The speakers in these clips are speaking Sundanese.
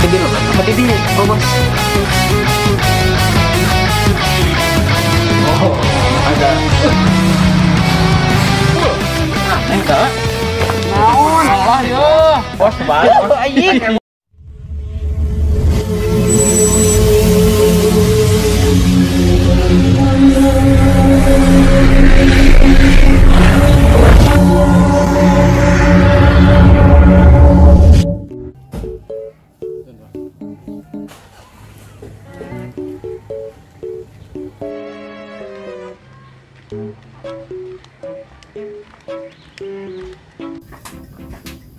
Di lebat apa di dia, oh bos? Oh, ada. Aneh tak? Naon? Salah yo. Bos balik. Anjing.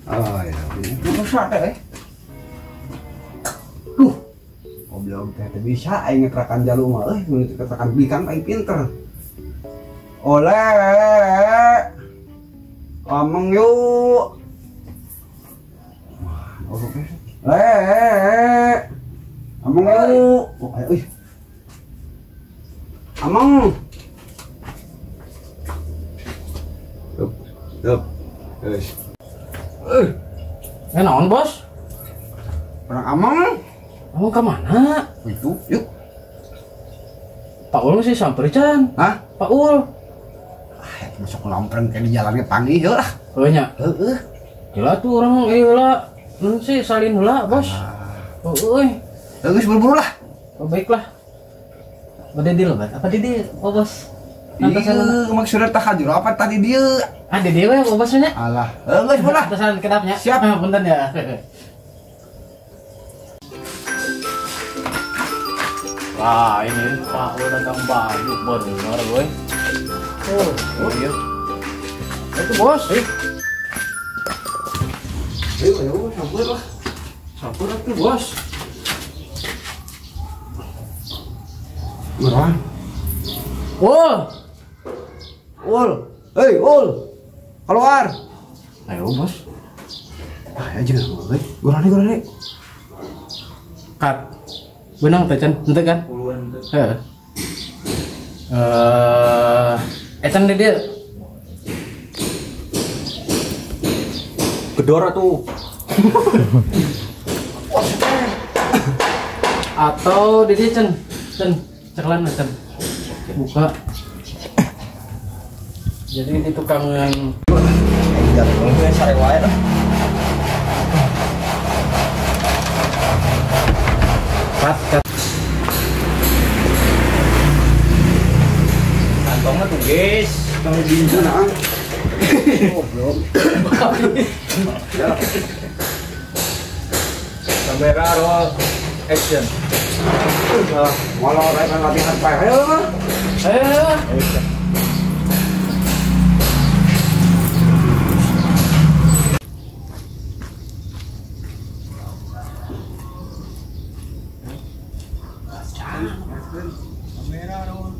Oh ya, rusak deh. Duh, goblok teh bisa aing ngeterakan jalu mah euy, mun ngeterakan bikan aing pinter. Oleh. Ameng yuk. Wah, oke. Le. Ameng yuk. Oh, ayo euy. Ameng. Dup, dup. Geus. Naon bos? Orang ameng. Ameng ke mana? Itu, yuk. Pak Ul masih sampai can. Hah? Pak Ul. Ah, masuk lompren kayak di jalannya panggil lah. Oh nya. Heeh. Gila tuh orang heula. Nun sih salin heula, bos. Heeh. Geus buru-buru lah. Oh, baiklah. Bade di lebat apa di dia, oh bos? Iya, maksudnya tak hajur apa tadi dia? Ah, di dia we, oh bosnya. Alah, geus bola. Atasan kedapnya. Siap. Punten ya. Wah, ini Pak Ul dagang baju bener, boy. Oh, oh iya. Itu bos. Ayo, ayo, sampur lah. Sampur tuh, bos. Merah. Ul. Ul. Hei, Ul. Keluar. Ayo, bos. Ah, aja euy. Gorane, gorane. Cut. Benang teh, Cen. Henteu kan? Puluhan teh. Heeh. Ecan di dia. Gedor atuh. Atau di dia, Cen. Cen, ceklan Cen. Buka. Jadi ini tukang yang cut, cut. Kantongnya tuh guys. Kalau di sana goblok. Kamera roll action. Walau rek latihan pae. Ayo. Ayo. Kamera roll.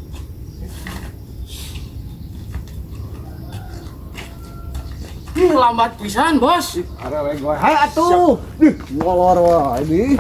Ih, lambat pisan, bos. Ada lagi gue. Hai atuh. Ih, molor wae ini.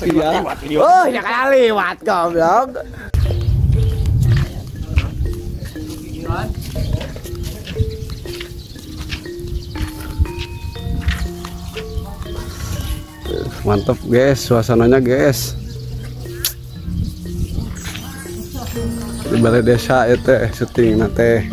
Iya. Oh, ya kali lewat goblok. Mantap guys, suasananya guys. Di balai desa ya teh syuting nate.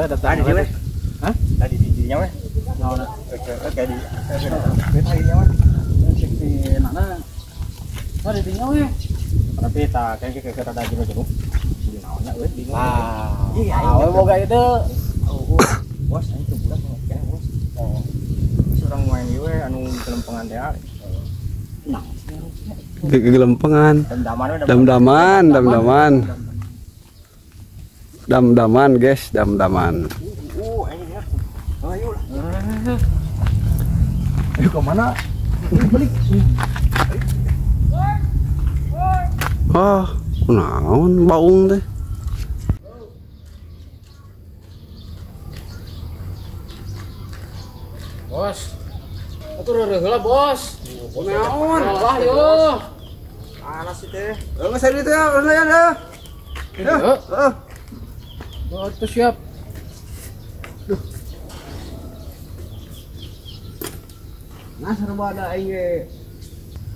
datang. Tadi we. Hah? Tadi di dinya we. Naon? Oke, oke di. Beta dinya we. Cek di mana? Oh, di dinya we. Tapi tak kayak kayak rada jero-jero. Di naonnya we bingung. Ah. Iya, awe boga ide. Oh, bos aing teu budak kene bos. Oh. Urang main ieu we anu gelempengan teh. Nah, gelempengan. Dam-daman, dam-daman. Dam-daman, guys, dam-daman. Ayo lah. Ayo ke mana? Balik. Ah, kunaon baung teh. Bos. Atuh reureuh heula, Bos. Naon? Wah, yo. Panas sih teh. Geus saya ditu ya, ya. Heeh. Oh, itu siap. Duh. Nah, serba ada aing ge.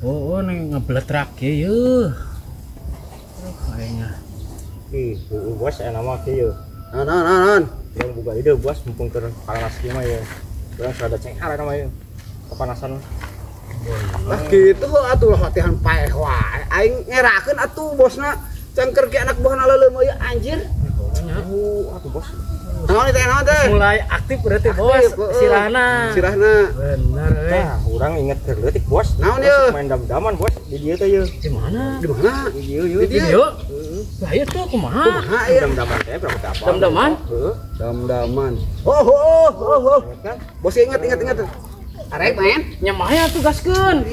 Oh, oh ning ngebletrak ge yeuh. Aingnya. Ih, bos enak mah kieu. Naon naon naon. Yang buka ide bos mumpung keur panas kieu mah ya. Urang rada cenghar eta mah yeuh. Kepanasan. Lah kitu atuh latihan paeh wae. Aing ngerakeun atuh bosna cangker ge anak buahna leuleum ieu anjir. Atuh bos. Naon teh naon teh? Mulai aktif berarti bos. Sirahna. Sirahna. Bener euy. Tah, urang inget keur leutik bos. Naon yeuh? Main dam-daman bos di dieu teh yeuh. Di mana? Di mana? Di dieu yeuh. Di dieu. Lah ieu tuh kumaha? Kumaha ieu? Dam-daman teh berapa teh apa? Dam-daman? Heeh. Dam-daman. Oh oh oh oh. Bos inget inget inget. Arek main? Nya mah atuh gaskeun.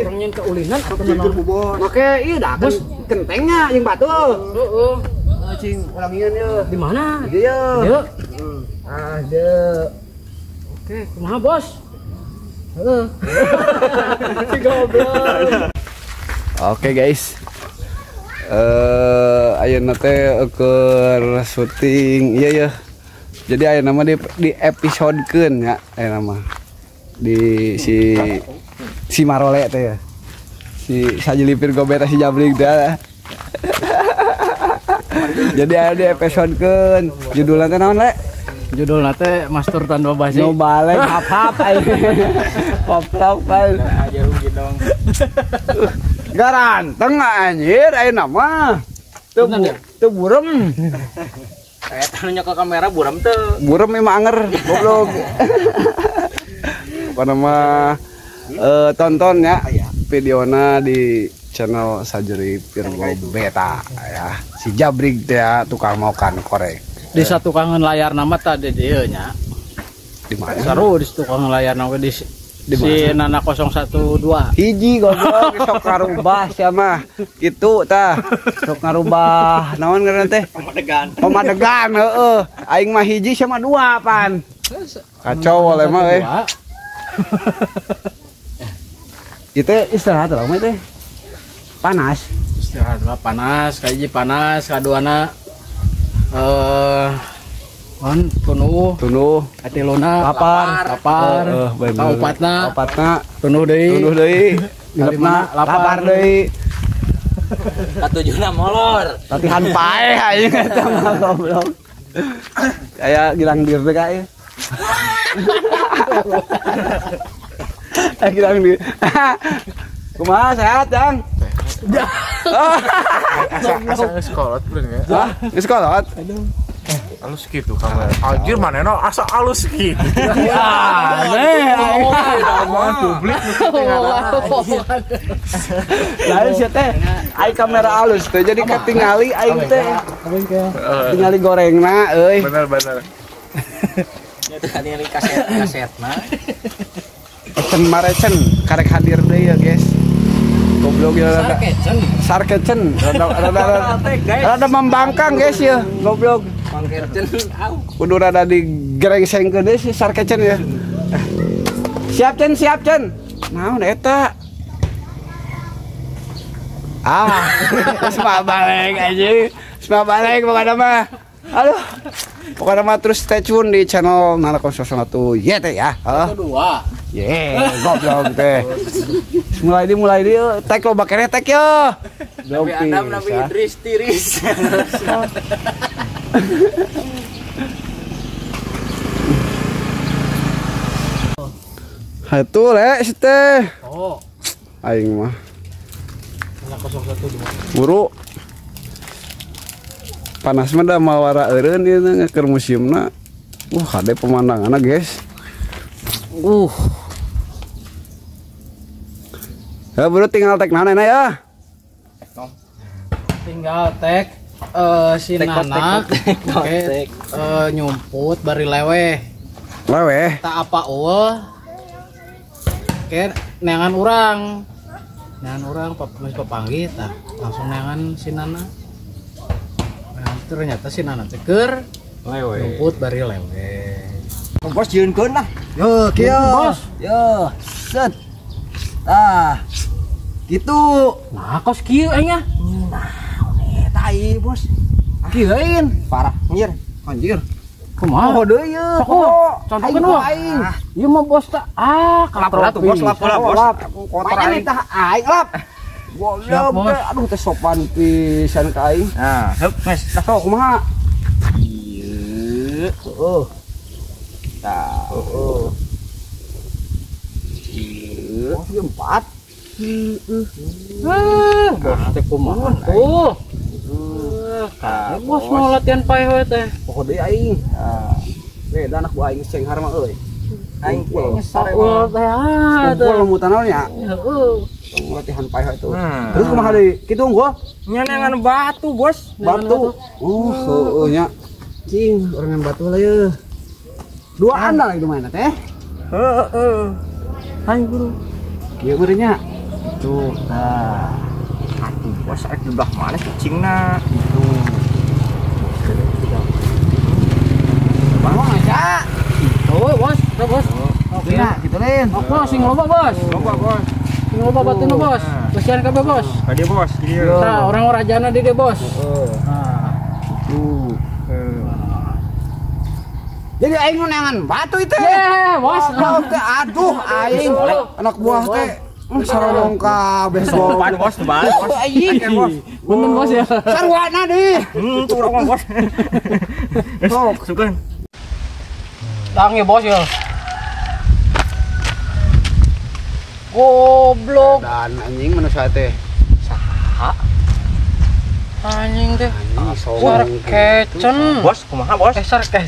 Urang nyeun kaulinan atuh naon. Make ieu dah bos kentengnya jeung batu. Heeh. Cing, urang ingin yeuh. Di mana? Di dieu. Dieu. Ah, dieu. Oke, kumaha bos? Heeh. Si goblok. Oke, guys. Ayeuna teh keur syuting ieu ya. Jadi ayeuna mah di episodekeun nya ayeuna mah. Di si Marole teh ya. Si Sajilipir Gobeta si Jabrik teh. Jadi ada di episode keun judulna teh naon le? Judulna teh Mastur Tanpa Basi. Nu balik hap-hap pop-pop aja rugi dong. Garanteng anjir ayeuna mah. Teu burem. Eta nu nyokel kamera burem teu. Burem emang anger goblok. Pokona mah tonton ya videona di channel Sajeri Virgo Beta ya. Si Jabrik teh tukang makan korek. Di satukangan layar nama tadi dieu nya. Di mana? Seru di tukang layar nama di si Nana 012. Hiji goblok sok ngarubah sia mah. Kitu tah. Sok ngarubah naon ngaranna teh? Pamadegan. Pamadegan heeh. Aing mah hiji sia mah dua pan. Kacau oleh mah euy. Itu istirahat lah mah teh. Panas. Istirahat lah panas, kahiji panas, kaduana on tunuh, tunuh, atilona lapar, lapar, kaopatna, opatna, tunuh deui, kalimana lapar deui. Katujuna molor. Latihan paeh aing eta mah goblok. Kayak gilang dir teh kae. Gilang dir. Kumaha sehat, Jang? Asa geus kolot bener ya? Hah? Geus kolot? Aduh. Alus gitu kamera. Anjir manehna asa alus gitu. Aneh. Omongan publik lain sia teh. Ai kamera alus teh jadi katingali aing teh. Tingali gorengna euy. Bener bener. Nya teh katingali kaset-kasetna. Ecen marecen karek hadir deui ya guys. Goblok ya rada. Sarkecen rada membangkang guys ya goblok. Kudu rada digerengsengkeun deui si Sarkecen ya. Siap Cen, siap Cen. Naon eta? Ah, semua balik aja. Semua balik pokoknya mah. Aduh. Pokoknya mah terus stay tune di channel Nana 001 YT ya. 2. Ye, goblok teh. Mulai di tag lo bakere tag yo. Nabi Adam, Nabi Idris tiris. Hatuh le si teh. Oh. Aing mah. 012. Buru. Panas mah da mawara eureun ieu keur museumna. Kade pemandanganna, guys. Ya buru tinggal tek naon ya? Tinggal tek si Nana nyumput bari leweh. Leweh. Tak apa eueuh. Oke, neangan urang. Neangan urang geus papanggih tah langsung neangan si Nana. Nah, ternyata si Nana teh keur leweh. Nyumput bari leweh. Bos jieunkeun lah. Yo, kieu. Bos. Yo, set. Tah. Gitu. Nah, kos kieu aing ah. Nah, eta ieu, Bos. Kieuin. Parah, anjir. Anjir. Kumaha? Oh, deui ieu. Contohkeun wah. Ieu mah bos tah. Ah, lap tuh bos, lap bos. Kotor aing tah aing lap. Goblok. Aduh teh sopan pisan ka aing. Nah, heup geus. Tah sok kumaha? Ieu. Heeh. Tah. Heeh. Ieu. Oh, ieu 4. Heeh. Bos teh kumaha tuh? Tah, bos mau latihan paeh we teh. Poho deui aing. Beda anak buah aing cenghar mah euy. Aing saul teh ah. Kumpul lemutan naon nya? Heeh. Latihan paeh itu. Terus kumaha deui? Kitu unggul? Nyanangan batu, Bos. Batu. Oh, heueuh nya. Cing, orangan batu lah ye. Duaan lah itu mainna teh. Heeh. Hayu guru. Ieu meureun nya. Tuh, tah. Atuh, bos arek di belah mana cicingna? Itu. Bang aja. Tuh, bos. Tuh, bos. Oke, nah, gitu lain. Oke, sing loba, Bos. Loba, Bos. Sing loba batuna, Bos. Kesian kabeh, Bos. Ka dieu, Bos. Di dieu. Tah, orang rajana di dieu, Bos. Heeh. Nah, tuh. Jadi aing nu neangan batu itu. Ye, bos. Aduh, aing anak buah teh. Sarong kabeh sopan, Bos, balik, Bos. Aing, Bos. Punten, Bos ya. Sarwana deui. Turun, Bos. Sok, sukeun. Tang ya, Bos ya. Goblok. Dan anjing manusia teh. Saha? Anjing teh. Sarkecen. Bos, kumaha, Bos? Sarkecen.